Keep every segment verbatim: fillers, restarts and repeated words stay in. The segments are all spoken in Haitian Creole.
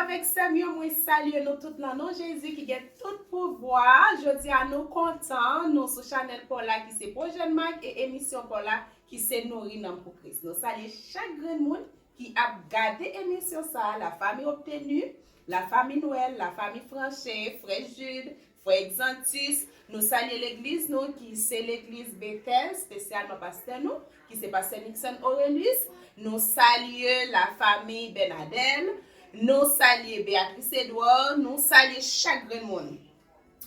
Frè k sè m yo, mwen salye nou tout nan non Jezi ki gen tout pouvwa. Jodi a nou kontan, nou sou chanèl pa w la ki se Pwojè Mak e emisyon pa w la ki se Nouri Nanm pou Kris. Nou salye chak grenn moun ki ap gade emisyon sa a, la famille Obtenu, la famille Noël, la famille Franche, frè Jude, frè Exantus. Nou salye legliz nou ki se legliz Betèl, espesyalman pastè nou ki se pastè Nixon Aurelius. Nou salye la famille Bernadel. Nou salye Beatrice Edouard. Nou salye chak grenn moun.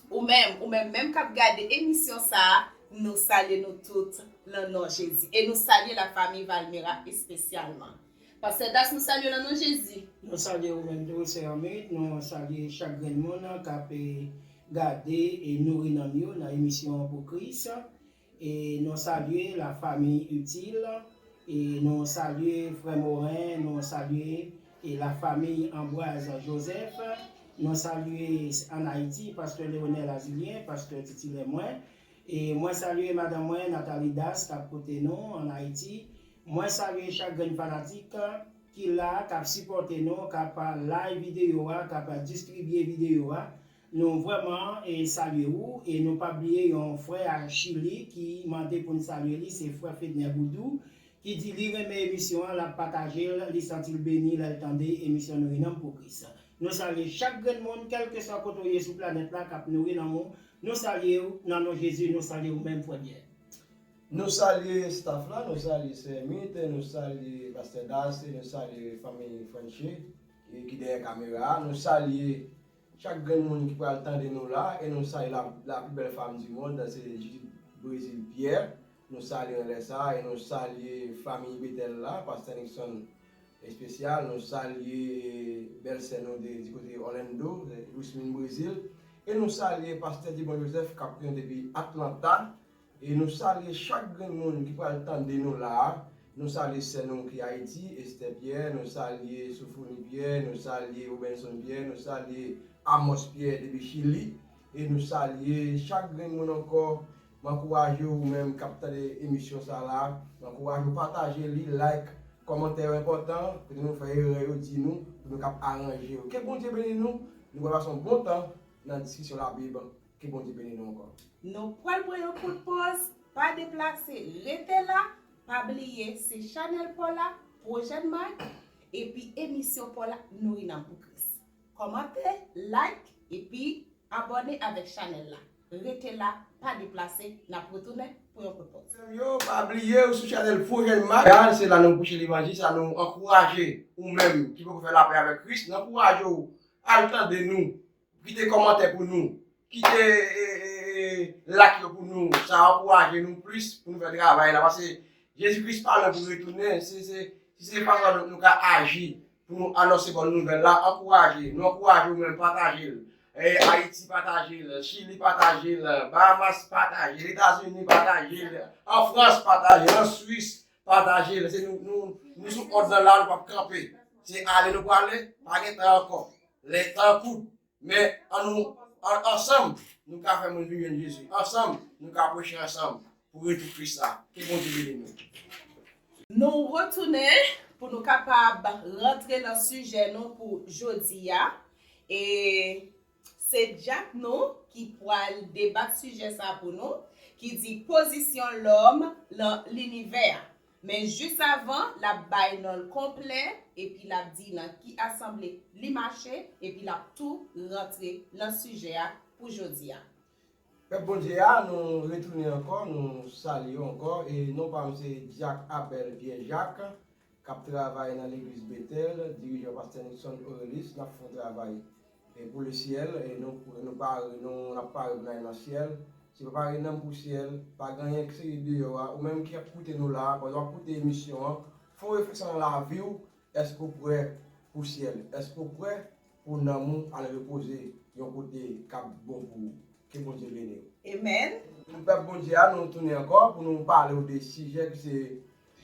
Ou menm, ou menm, menm k ap gade emisyon sa a, nou salye nou tout nan non Jezi. E nou salye la famille Valmera espesyalman. Pastè Das, nou salye w nan non Jezi. Nou salye ou menm tou, sè Amit. Nou salye chak grenn moun k ap, eh, gade e nouri nanm yo nan emisyon Pou Kris. E nou salye la famille Utile. E nou salye frè Morin. Nou salye e la famille Ambroise Joseph. Nou salye ann Ayiti, pastè Leonel Azilien, pastè titilè mwen. E mwen salye madanm mwen, Nathalie Das, k ap koute nou ann Ayiti. Mwen salye chak grenn fanatik ki la, k ap sipòte nou, k ap like videyo a, k ap distribye videyo a. Nou vrèman, e, salye ou, e nou pa bliye yon frè a Chili ki mande pou n salye li, se frè Fedner Boudou, ki di li renmen emisyon an, l ap pataje l, li santi l beni lè l tande emisyon Nouri Nanm pou Kris. Nou salye chak grenn moun, kèlkeswa kote w ye sou planèt la, k ap nouri nanm ou. Nou salye w nan non Jezi, nou salye w menm, frè Pierre. Nou salye staff la, nou salye sè Mit, nou salye pastè Das, nou salye fanmi Frenchie, e, ki dèyè kamera a. Nou salye chak grenn moun ki pral tande nou la, e nou salye la, la plus belle femme du monde, se Judith Brésil Pierre. Nou salye anlè sa, e nou salye fanmi Betèl la, pastè Nixon espesyal. Nou salye bèlsè nou de, di kote Orlando, Wismine Brésil. E nou salye pastè Dibon Joseph, k ap koute nou depi Atlanta. E nou salye chak grenn moun ki pral tande nou la a. Nou salye sè nou ki Ayiti, Esther Pierre, nou salye Sophronie Pierre, nou salye Robenson Pierre, nou salye Amos Pierre depi Chili. E nou salye chak grenn moun ankò. M ankouraje ou menm k ap tande emisyon sa la. M ankouraje ou pataje li, like, kòmantè yo enpòtan, kote nou fè erè yo, di nou, pou nou kab aranje yo. Ke Bondye beni nou, nou pral pase yon bon tan nan diskisyon Labib. Ke Bondye beni nou ankò. Nou pral pran yon kout poz, pa deplase, rete la, pa bliye, se chanèl pa w la, Pwojè Mak, epi emisyon pa w la, Nouri Nanm pou Kris. Kòmante, like, epi abòne avèk chanèl la. Rete la, pa deplase, n ap retounen pou yon kout poz. Yo, pa bliye, ou sou chanèl Pwojè Mak. Se la nou preche levanjil, se la nou ankouraje ou menm ki poko fè lapè avèk Kris, nou ankouraje w al tande nou, kite kòmantè pou nou, kite, e, e, e, like yo pou nou. Sa ankouraje nou plis pou nou fè travay la. Paske Jezi Kris pa lwen pou retounen. Se, se, se fason nou, nou ka aji pou nou anonse bòn nouvèl la, ankouraje. Nou ankouraje ou menm, pataje l. E, Ayiti, pataje l. Chili, pataje l. Bahamas, pataje l. Etazini, pataje l. An Frans, pataje l. An Swis, pataje l. Se nou, nou, nou sou òd lan la, nou p ap kanpe. Se ale nou prale, pa gen tan ankò. Lè tan kout. Men, annou, an, ansanm, nou ka fè moun vin jwenn Jezi. Ansanm, nou ka preche ansanm pou retou Kris la. Ke Bondye beni nou. Nou retounen pou nou kapab rantre nan sijè nou pou jodi a. E se Jack nou ki pral debat sijè sa pou nou, ki di pozisyon lòm nan linivè a. Men jis avan, l ap bay non l konplè, epi l ap di nan ki asanble li mache, epi l ap tou rantre nan sijè a pou jodi a. Pèp Bondye a, nou retounen ankò, nou salye w ankò, e non pa m se Dyak Abel Pierre Jacques, k ap travay nan legliz Betèl, dirijan pastè Nixon Aurelius, n ap fè yon travay e pou lesyèl, e nou, nou pare, nou, n ap pare pou n ale nan syèl. Si w pa pare nanm pou syèl, pa gen anyen ki sere deyò a. Ou menm ki ap koute nou la a, pandan w ap koute emisyon an, fè yon refleksyon nan lavi w. Èske w prè pou syèl? Èske w prè pou nanm ou al repoze yon kote k ap bon pou ou? Ke Bondye beni w. Amen. Pèp Bondye a, nou tounen ankò pou nou pale w de sijè ki se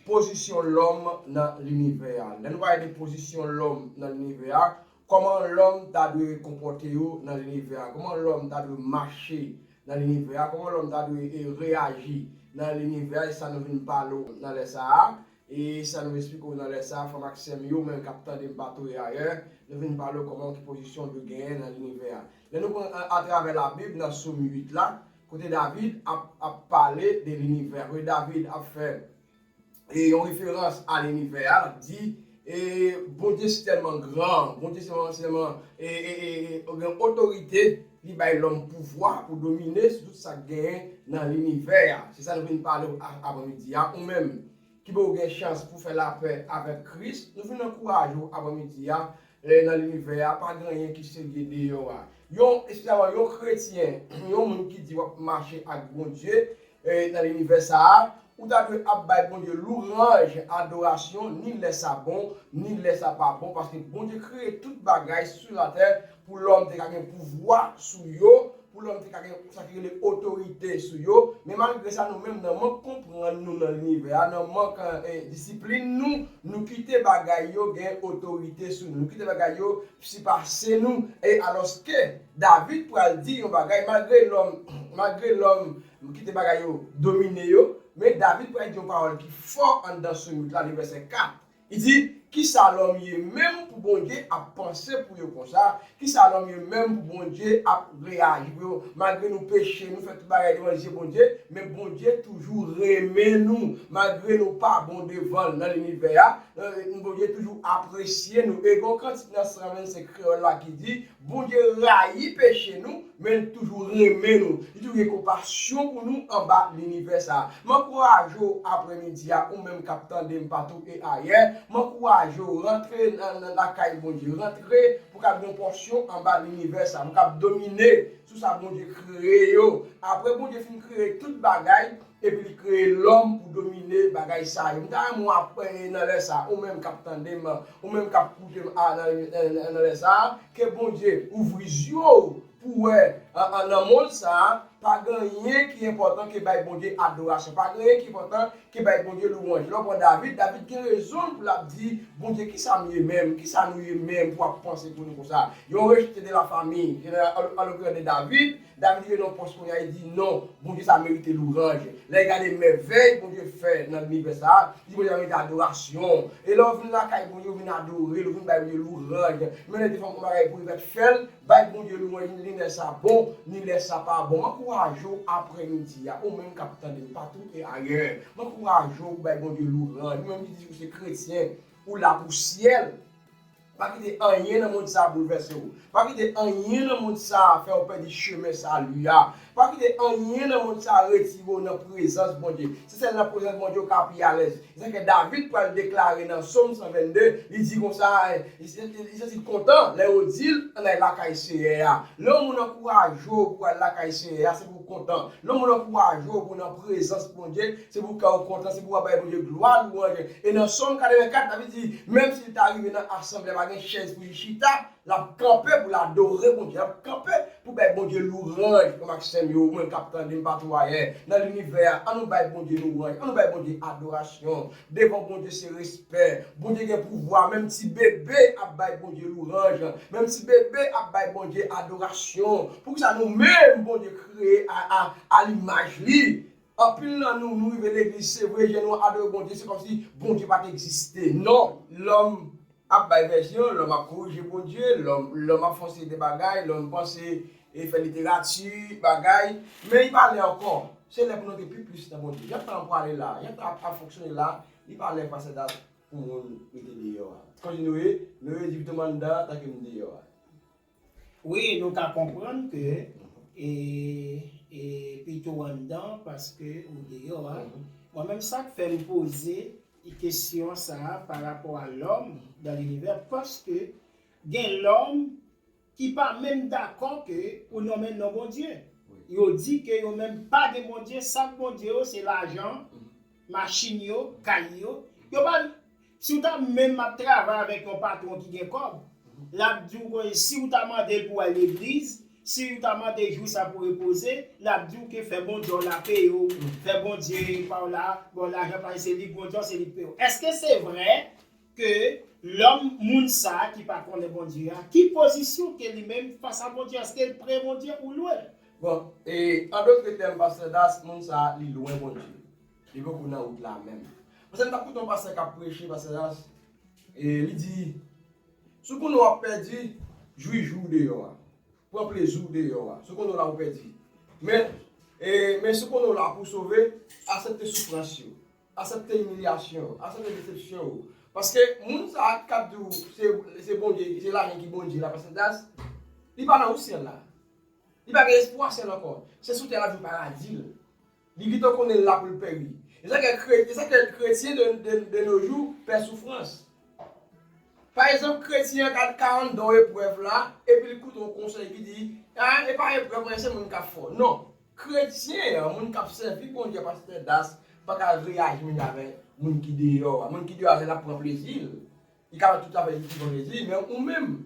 pozisyon lòm nan linivè a. Lè nou pale de pozisyon lòm nan linivè a, kòman lòm ta dwe konpòte yo nan linivè a? Kòman lòm ta dwe mache nan linivè a? Kòman lòm ta dwe, e, reyaji nan linivè a? E sa nou vin pale w nan lè sa a. E sa nou esplike w nan lè sa a, frè m ak sè m yo, menm k ap tande m patou e ayè, nou vin pale w kòman ki pozisyon w dwe genyen nan linivè a. Lè nou pran a- atravè Labib, nan Sòm uit la, kote David ap, ap pale de linivè, kote David ap fè e yon referans a linivè a, l ap di, e Bondye si tèlman gran, Bondye si tèlman, si tèlman e, e, e, e, gen otorite, li bay lòm pouvwa pou domine sou tout sa k genyen nan linivè a. Se sa nou vin pale w a- aprèmidi a, ou menm ki bon gen chans pou fè lapè avèk Kris, nou vin ankouraje w aprèmidi a, e, nan linivè a, pa gen anyen ki serye deyò a. Yon, espesyalman yon kretyen, yon moun ki di w ap mache ak Bondye, e, nan linivè sa a, ou ta dwe ap bay Bondye louwanj, adorasyon, ni lè sa bon, ni lè sa pa bon, paske Bondye kreye tout bagay sou latè pou lòm te ka gen pouvwa sou yo, pou lòm te ka gen sa ki rele otorite sou yo. Men malgre sa, nou menm, nan mank konprann nou nan linivè a, nan mank e, disiplin nou, nou kite bagay yo gen otorite sou nou. Nou kite bagay yo sipase nou. E alòske David pral di yon bagay, malgre lòm, malgre lòm kite bagay yo domine yo, men David pral di yon pawòl ki fò anndan Sòm uit la, nan vèsè kat. Li di, kisa lòm ye menm pou Bondye ap panse pou yo konsa? Kisa lòm ye menm pou Bondye ap reyaji pou yo? Malgre nou peche, nou fè tout bagay devan zye Bondye, men Bondye toujou renmen nou. Malgre nou pa bon devan l nan linivè a, e, Bondye toujou apresye nou. E gen yon kantik nan san vennsenk kreyòl la ki di, Bondye rayi peche nou, men l toujou renmen nou. Li toujou gen konpasyon pou nou anba linivè sa a. M ankouraje w aprèmidi a, ou menm k ap tande m patou e ayè. M ankouraje w rantre nan, nan lakay Bondye, rantre pou w ka gen yon pòsyon anba linivè sa a, pou w ka domine sou sa Bondye kreye yo. Apre Bondye fin kreye tout bagay, epi li kreye lòm pou domine bagay sa yo. M ta renmen w aprann nan lè sa a, ou menm k ap tande m, ou menm k ap koute m a, nan, nan, nan lè sa a, ke Bondye ouvri zye w pou w wè a, a, nan mond sa a, pa gen anyen ki enpòtan ke bay Bondye adorasyon, pa gen anyen ki enpòtan ke bay Bondye louwanj. Lè w pran David, David gen rezon l pou l ap di, Bondye, kisa m ye menm? Kisa nou ye menm pou w ap panse pou nou konsa? Yon rejte de la fami, an, an, an l'occurrence de David, David rive nan pòs kounye a, li di, non, Bondye sa merite louwanj. Lè l gade mèvèy Bondye fè nan linivè sa a, li di Bondye sa merite adorasyon. E lè w vin lakay Bondye, ou vin adore l, ou vin bay Bondye louwanj. Men lè defwa yon bagay pou rive fè l, bay Bondye louwanj, ni lè sa bon, ni lè sa pa bon. M ankouraje w aprèmidi a, ou menm k ap tande m patou e ayè. M ankouraje w pou bay Bondye louwanj. Ou menm ki di w se kretyen, ou la pou syèl. Pa kite anyen nan mond sa a boulvèse w. Pa kite anyen nan mond sa a fè w pèdi chemen sali a. Pa kite anyen nan mond sa a retire w nan prezans Bondye. Se sèl nan prezans Bondye w ka pi alèz. Se sa ke David pral deklare nan Sòm san vennde, li di konsa, li, li, li santi l kontan lè yo di l, ann al lakay Seyè a. Lè yon moun ankouraje w pou w al lakay Seyè a, se pou w kontan. Lè yon moun ankouraje w pou w nan prezans Bondye, se pou kè w kontan, se pou w ap bay Bondye glwa, louwanj. E nan Sòm katrevenkat, David di, menm si l ta rive nan asanble, pa gen chèz pou li chita, l ap kanpe pou l adore Bondye, l ap kanpe pou bay Bondye louwanj. Frè m ak sè m yo, ou menm k ap tande m patou ayè, nan linivè a, ann nou bay Bondye louwanj, ann nou bay Bondye adorasyon. Devan Bondye se respè. Bondye gen pouvwa, menm ti bebe ap bay Bondye louwanj, menm ti bebe ap bay Bondye adorasyon. Poukisa nou menm Bondye kreye a, a, a limaj li? Anpil nan nou, nou rive legliz, se vre, je nou adore Bondye, se kòmsi Bondye pa t egziste. Non, lòm ap bay vèsyon, lòm ap korije Bondye, lòm, lòm ap fè yon seri de bagay, lòm panse e fè literati, bagay, men li pa lè ankò. Se lè pou nou te pi plis nan Bondye. Jan tan an pwale la, jan tan ap, ap fonksyone la, li pa lè, Pastè Das, pou moun rete deyò a. Kontinye, nou rete vivan anndan tanke m deyò a. Wi, nou ka konprann ke, e, e, pito anndan, paske ou deyò a. Mwen menm, sa k fè m poze kesyon sa a pa rapò a lòm dan linivè, paske gen lòm ki pa menm dakò ke ou nonmen non Bondye. Yo di ke yo menm pa gen Bondye, sa k Bondye yo, se lajan, machin yo, kay yo. Yo pa, si w ta menm ap travay avèk yon patwon ki gen kòb, l ap di w, si w ta mande l pou w al legliz, si w ta mande jou sa pou repoze, l ap di w ke fè Bondye w la peye w, fè Bondye pa w la, bon, lajan pa se li Bondye w, se li k peye w. Èske se vre ke lòm, moun sa a ki pa konnen Bondye a, ki pozisyon ke li menm fas a Bondye? Èske l pre Bondye ou lwen l? Bon, e, an dòt tèm, Pastè Das, moun sa a, li lwen Bondye. Li poko nan wout la menm. Paske m t ap koute yon pastè k ap preche, pastè Jas, e li di, si w konnen w ap pèdi, jwi jou w deyò a. Pran plezi w deyò a. Si w konnen w la ou pèdi. Men, e, men si w konnen w la pou w sove, aksepte soufrans yo. Aksepte imilyasyon yo. Aksepte desepsyon yo. Paske moun sa a k ap di w se, se Bondye, se lajan ki Bondye la, pastè Jas, li pa nan ou syèl la. Li pa gen espwa syèl ankò. Se sou tè l ap jwe paradi l. Li gentan konnen l la pou l peri. E sa k fè kre-, e sa k fè kretyen de, de, de nos jours pè soufrans. Pa egzanp, kretyen an ka, ka anndan yon eprèv la, epi l koute yon konsèy ki di, a, e pa eprèv mwen, se moun k ap fè w. Non. Kretyen an, moun k ap sèvi Bondye, pastè Jas, pa ka reyaji menm jan avèk moun ki deyò a. Moun ki deyò a, se l ap pran plezi l. Li ka fè tout afè li ki fè plezi, men ou menm,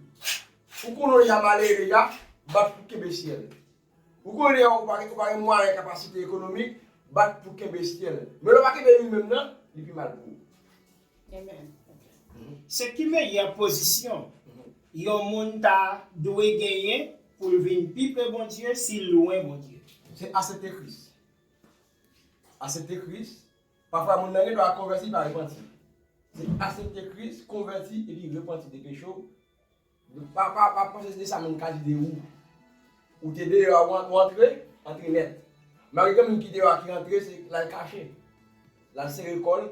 ou konnen w deja malere deja, bat pou kenbe syèl. Ou konnen deja ou pa gen, ou pa gen mwayen, kapasite ekonomik, bat pou kenbe syèl. Men lè w pa kenbe li menm nan, li pi mal pou ou. Amen. Se ki meyè pozisyon yon moun ta dwe genyen pou l vin pi pre Bondye si l lwen Bondye? Se aksepte Kris. Aksepte Kris. Pafwa moun nan gen dwa konvèti, li pa repanti. Se aksepte Kris, konvèti epi repanti de peche w. Pa, pa, pa panse se de sa moun ka di de ou. Ou te deyò a, ou an-, ou antre, antre nèt. Malgre gen moun ki deyò a ki rantre, se l al kache. L al sere kò l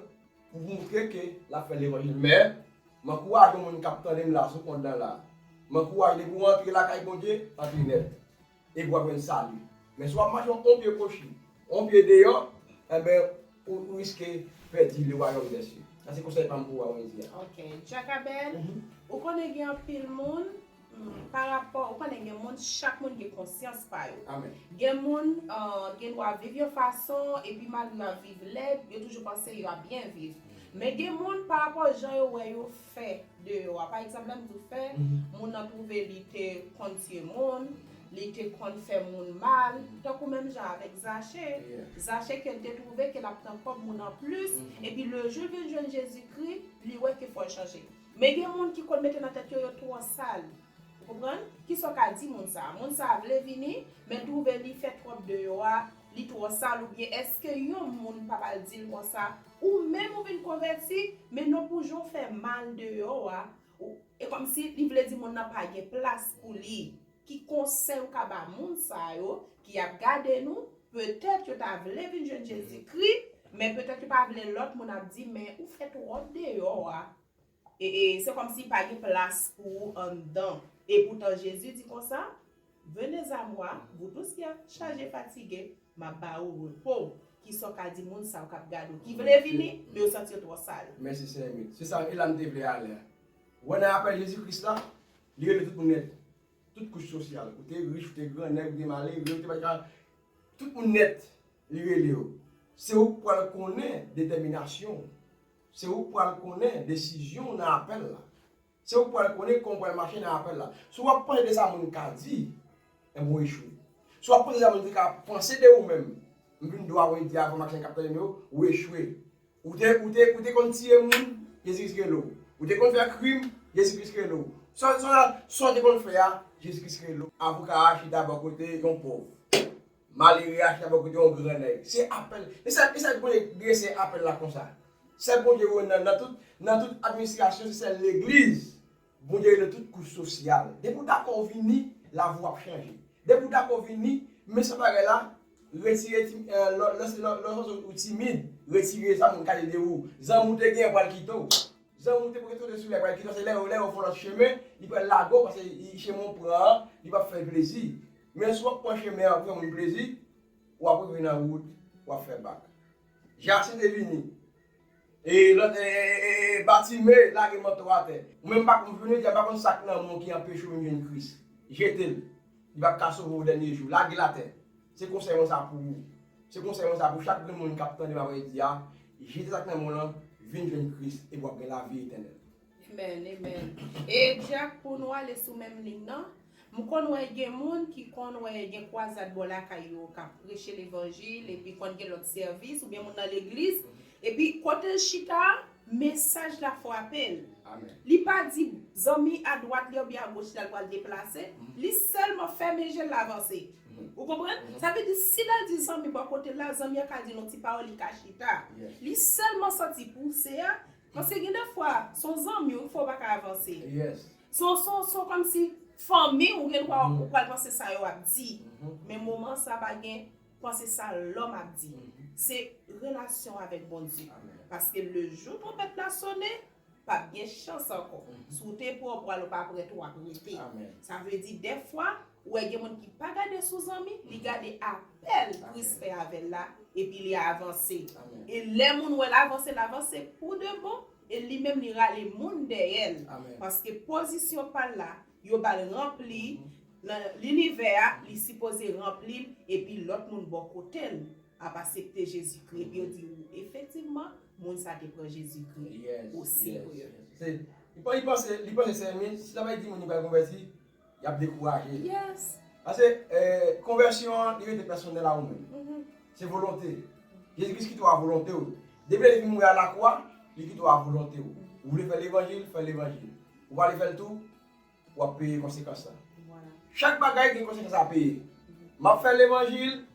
pou montre ke l ap fè levanjil. Men, m ankouraje yon moun k ap tande m la sou onn nan la. M ankouraje depi w antre lakay Bondye, antre nèt. Epi w ap jwenn sali. Men si w ap mache yon pye kochi, yon pye deyò, enben, ou, ou riske pèdi le wayòm dè sye. Sa se konsèy pa m pou ou a jodi a. Ok. Jack Abel, ou konnen gen anpil moun, mm, pa rapò, ou konnen gen moun, chak moun gen konsyans pa yo. Amen. Gen moun, euh, gen dwa viv yon fason, epi malgre y ap viv lèd, yo toujou panse y ap byen viv. Men gen moun, pa rapò jan yo wè yo fè deyò a. Pa egzanp, lè m di w fè, moun nan twouve li te konn tiye moun, li te konn fè moun mal, tankou menm jan avèk Zache. Zache ke l te twouve ke l ap pran kòb moun an plis, epi le jou l vin jwenn Jezikri, li wè ke fò l chanje. Men gen moun ki konn mete nan tèt yo yo twò sal. Ou konprann? Kisa w ka di moun sa a? Moun sa a vle vini, men twouve li fè twòp deyò a, li twò sal, oubyen èske yon moun pa pral di l konsa, ou menm ou vin konvèti, men non pou jan w fè mal deyò a, ou, e kòmsi li vle di moun nan pa gen plas pou li. Ki konsèy ou ka ba moun sa yo ki ap gade nou, petèt yo ta vle vin jwenn Jezikri, men petèt yo pa vle lòt moun ap di, men ou fè twòp deyò a. E, e, se kòmsi pa gen plas pou ou anndan. E poutan Jezi di konsa, venez à moi, vous tous qui êtes chargés, fatigués, m ap ba ou repo. Kisa w ka di moun sa yo k ap gade w, ki vle vini, men yo santi yo twò sal? Mèsi Senyè Mit. Se sa, e la m te vle ale a. Wè nan apèl Jezi Kris la, li rele tout moun nèt. Tout kouch sosyal. Ou te rich, ou te grannèg, ou te malere, ou te pa t ka. Tout moun nèt, li rele yo. Se ou k pral konnen detèminasyon w. Se ou k pral konnen desizyon w nan apèl la. Se ou k pral konnen kòman w pral mache nan apèl la. Si w ap panse de sa moun ka di, enben w echwe. Si w ap panse de sa moun te ka panse de ou menm, m vin dwa w di avan maten k ap tande m yo, ou echwe. Ou te, ou te, ou te konn tiye moun, Jezi Kris rele w. Ou te konn fè krim, Jezi Kris rele w. Sa, sa, sa w te konn fè a, Jezi Kris rele w. Avoka a chita bò kote yon pòv. Malere a chita bò kote yon gran nèg. Se apèl. E sa, e sa Bondye drese apèl la konsa. Sèl Bondye yo nan, nan tout, nan tout administrasyon, se sèl legliz. Bondye rele tout kouch sosyal. Depi w dakò w vini, lavi w ap chanje. Depi w dakò w vini, men sa bagay la, retire ti, lè, lè, lè, lè ou santi w timid, retire sa moun ka di de ou. Zanmi w te genyen pral kite w. Zanmi w te prete w de sou lè pral kite w. Se lè, lè yo fè yon lòt chemen, li pral lage w, paske li, chemen w pran an, li p ap fè l plezi. Men si w ap pran chemen an pou fè moun plezi, w ap rive nan wout, w ap fè bak. Jasin te vini. E lòt, e, e, e, e, Batime lage manto atè. Ou menm pa konn vini, m pa konn sa k nan men w ki anpeche w vin jwenn Kris. Jete l. Li p ap ka sove w dènye jou. Lage l atè. Se konsèy mwen sa pou ou. Se konsèy mwen sa pou chak grenn moun k ap tande m ap di a. Jete sa k nan men w lan, vin jwenn Kris, epi w ap gen lavi etènèl. Amen, amen. E Jack, pou nou ale sou menm liy nan, m konn wè gen moun ki konn wè gen kwazad bò lakay yo k ap preche levanjil, epi konn gen lòt sèvis, oubyen moun nan legliz, epi kote l chita, mesaj la frape l. Li pa di zanmi adwat li oubyen agoch li a l pral deplase, li sèlman fèmen je l, l avanse. Ou Konprann? Sa vle di, si l al di zanmi bò kote l la, zanmi an ka di l yon ti pawòl, li ka chita. Li sèlman santi pouse a, paske gen de fwa, se yon zanmi w, fò w pa ka avanse. Se yon, se yon, se yon kòmsi fanmi, ou gen dwa, ou pral panse sa yo ap di. Men moman sa pa gen panse sa lòm ap di. Se relasyon avèk Bondye. Paske le jou twonpèt la sonnen, p ap gen chans ankò. Si w te prè, w pral, ou pa prè tou, w ap rete. Sa vle di, dèfwa, ou wè gen moun ki pa gade sou zanmi, li gade apèl Kris fè avè l la, epi li avanse. E lè moun wè l avanse, l avanse pou de bon, e li menm li rale moun dèyè l. Paske pozisyon pa l la, yo ba l ranpli nan linivè a, li sipoze ranpli l, epi lòt moun bò kote l ap aksepte Jezikri, epi yo di, efektivman, moun sa te pran Jezikri o serye. Se, li pa, li panse, li panse se, men si l ap di moun li pral konvèti, y ap dekouraje. Paske, eh, konvèsyon an, li rete pèsonèl a ou menm. Se volonte. Jezikri kite w a volonte w. Depi li fin mouri a lakwa, li kite w a volonte w. Ou vle fè levanjil, fè levanjil. Ou pa vle fè l tou, w ap peye konsekans la. Chak bagay gen konsekans a peye. M ap fè levanjil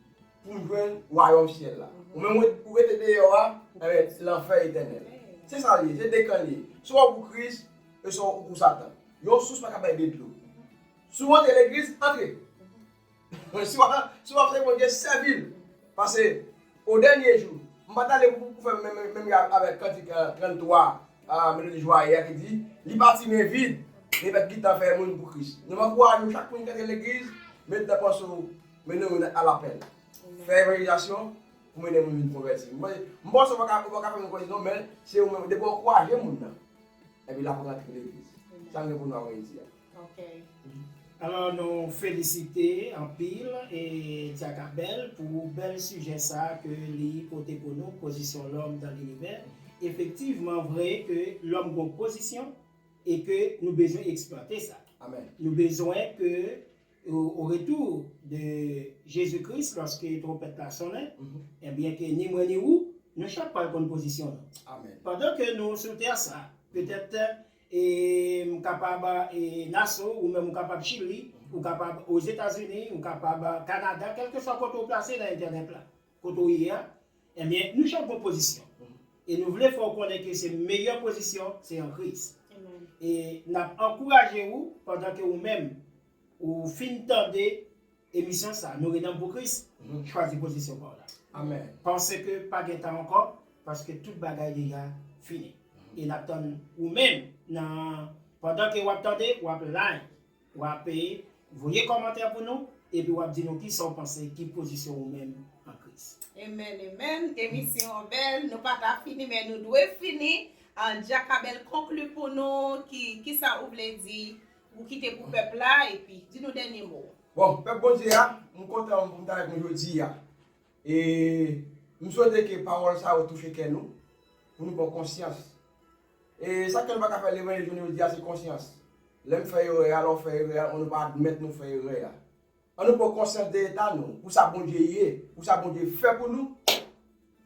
pou m jwenn wayòm syèl la. Ou menm ou rete deyò a, enben, lanfè etènèl. Se sa l ye, se de kan l ye. Swa w pou Kris, e swa w pou Satan. Yon sous pa ka bay de dlo. Si w antre legliz, antre. Si w ap, si w ap sèvi Bondye, sèvi l. Paske, o dènye jou, m pa t ale pou, pou fè menm, menm, menm jan avèk kantik, eh, tranntwa, ah, Melodi Jwaye a ki di, li pati men vid, men fèk gentan fè moun pou Kris. Nou ankouraje w chak moun ki antre legliz, met nan panse w, mennen moun al apèl. Fè evanjelizasyon pou mennen moun vin konvèti. M panse, m panse w pa ka, w pa ka fè moun konvèti non, men se ou menm, depi w ankouraje moun nan. Epi l ap rantre legliz. Sa m gen pou nou avè jodi a. Alò, nou felisite anpil e Dyak Abèl pou bèl sijè sa a ke li pote pou nou, pozisyon lòm dan linivè. Efektivman, vre ke lòm gon pozisyon e ke nou bezwen eksplwate sa. Nou bezwen ke o, o retour de Jésus-Christ, lòske twonpèt la sonnen, ebyen ke ni mwen ni ou, nou chak pral konn pozisyon nou. Pandan ke nou sou tè sa, petèt, e, m kapab, e, Nassau, ou menm ou kapab Chili, ou kapab Ozetazini, ou kapab Kanada, kèlkeswa kote w plase nan entènèt la, kote w ye a, ebyen, nou chak gon pozisyon. E nou vle fè w konnen ke se meyè pozisyon, se an Kris. E n ap ankouraje ou, pandan ke ou menm, ou fin tande emisyon sa, Nou Redan pou Kris, chwazi pozisyon pa w la. Paske pa gen tan ankò, paske tout bagay deja fini. E n ap tann ou menm nan, pandan ke w ap tande, w ap like, w ap, eh, voye kòmantè pou nou, epi w ap di nou kisa w panse, ki pozisyon ou menm an Kris. Amen, amen. Emisyon an bèl, nou pa ta fini, men nou dwe fini. An, Dyak Abèl konkli pou nou, ki, kisa ou vle di, ou kite pou pèp la, epi di nou dènye mo. Bon, pèp Bondye a, m kontan pou m t avèk nou jodi a. E m swete ke pawòl sa yo touche kè nou, pou nou pran konsyans. E sa k fè nou pa ka fè levanjil jounen jodi a, se konsyans. Lè m fè erè a, lè w fè erè a, ann nou pa admèt nou fè erè a. Ann nou pran konsyans de eta nou, pou sa Bondye ye, pou sa Bondye fè pou nou.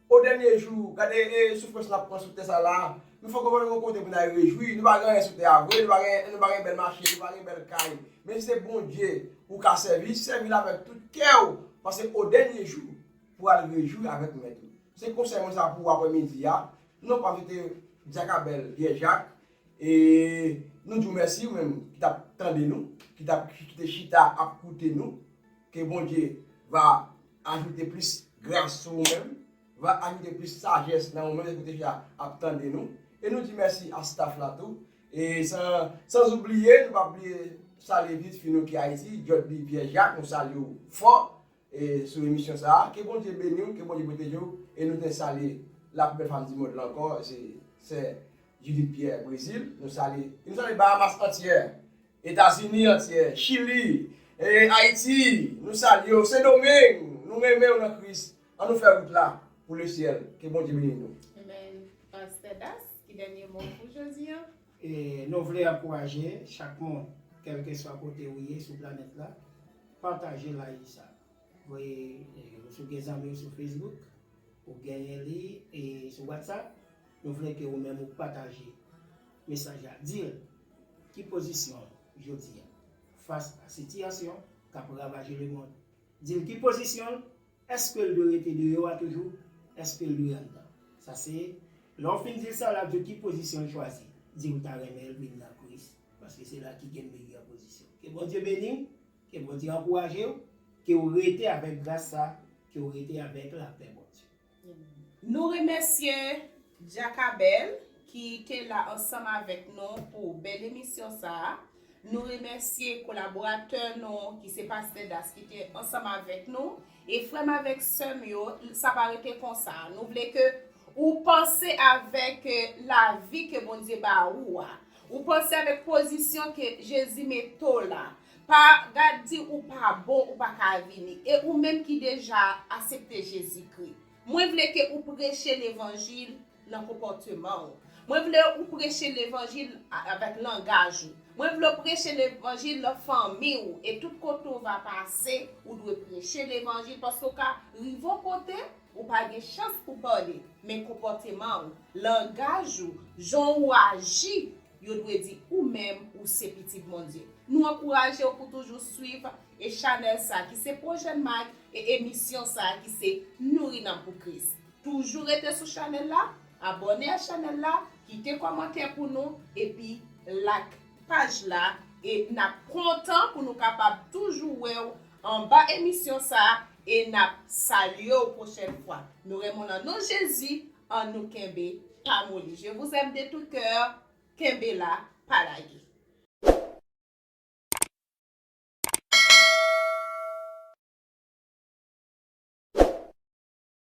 O dènye jou, gade, e, soufrans n ap pran sou tè sa la a, nou fòk nou yon kote pou n al rejwi. Nou pa gen anyen sou tè a vre, nou pa gen, nou pa gen bèl machin, nou pa gen bèl kay. Men si se Bondye ou ka sèvi, sèvi l avèk tout kè w, paske o dènye jou, pou al rejwi avèk Mèt ou. Se konsèy mwen sa pou w aprèmidi a. Non pa m se te Dyak Abèl Pyè Jak. E nou di w mèsi, ou menm ki t ap tande nou, ki t ap, ki te chita ap koute nou. Ke Bondye va ajoute plis gras sou ou menm, va ajoute plis sajès nan ou menm, ke w te chita ap tande nou. E nou di mèsi a staff la tou. E san, san oubliye, nou pa bliye salye vit fi nou ki Ayiti, Jodby Pyè Jak, nou salye w fò. E sou emisyon sa a. Ke Bondye beni w, ke Bondye pwoteje w. E nou te salye la pli bèl fanm di mond lan ankò, se sè Judith Pierre, Brezil. Nou salye, e nou salye Bahamas antyè, Etazini antyè, Chili, e Ayiti, nou salye w, Sendomeng, nou renmen w nan Kris. Ann nou fè wout la pou lesyèl. Ke Bondye beni nou. Amen. Pastè Das, ki dènye mo pou jodi a? E nou vle ankouraje chak moun, kèlkeswa kote ou ye sou planèt la, pataje live sa. Voye, eh, si w gen zanmi w sou Facebook, ou genyen li, e sou WhatsApp, nou vle ke ou menm ou pataje mesaj la. Di l ki pozisyon w jodi a fas a sitiyasyon k ap ravaje lemonn. Di l ki pozisyon l, èske l dwe rete deyò a toujou, èske l dwe anndan. Sa se, lè w fin di l sa, l ap di w ki pozisyon l chwazi. Di w ta renmen l vin nan Kris, paske se la ki gen meyè pozisyon. Ke Bondye beni w, ke Bondye ankouraje w, ke w rete avèk gras sa, ke w rete avèk lapè Bondye. Nou remèsye Jack Abel ki te la ansanm avèk nou pou bèl emisyon sa a. Nou remèsye kolaboratè nou ki se Pastè Das ki te ansanm avèk nou. E frè m avèk sè m yo, sa pa rete konsa. Nou vle ke ou panse avèk eh, lavi ke Bondye ba ou a. Ou panse avèk pozisyon ke Jezi mete w la. Pa gad di ou pa bon, ou pa ka vini. E ou menm ki deja aksepte Jezikri. Mwen vle ke ou preche levanjil nan konpòteman w. Mwen vle ou preche levanjil avèk langaj ou. Mwen vle ou preche levanjil nan fanmi w e tout kote ou va pase, ou dwe preche levanjil paske ou ka rive yon kote ou pa gen chans pou pale, men konpòteman w, langaj ou, jan ou aji, yo dwe di ou menm ou se pitit Bondye. Nou ankouraje w pou toujou swiv e chanèl sa ki se Pwojè Mag e emisyon sa ki se Nouri Nanm pou Kris. Toujou rete sou chanèl la, abòne a chanèl la, kite kòmantè pou nou epi like paj la e n ap kontan pou nou kapab toujou wè w anba emisyon sa e n ap salye w pwochèn fwa. Nou renmen w nan non Jezi, ann nou kenbe pa moli. Je vous aime de tout cœur, kenbe la, pa lage.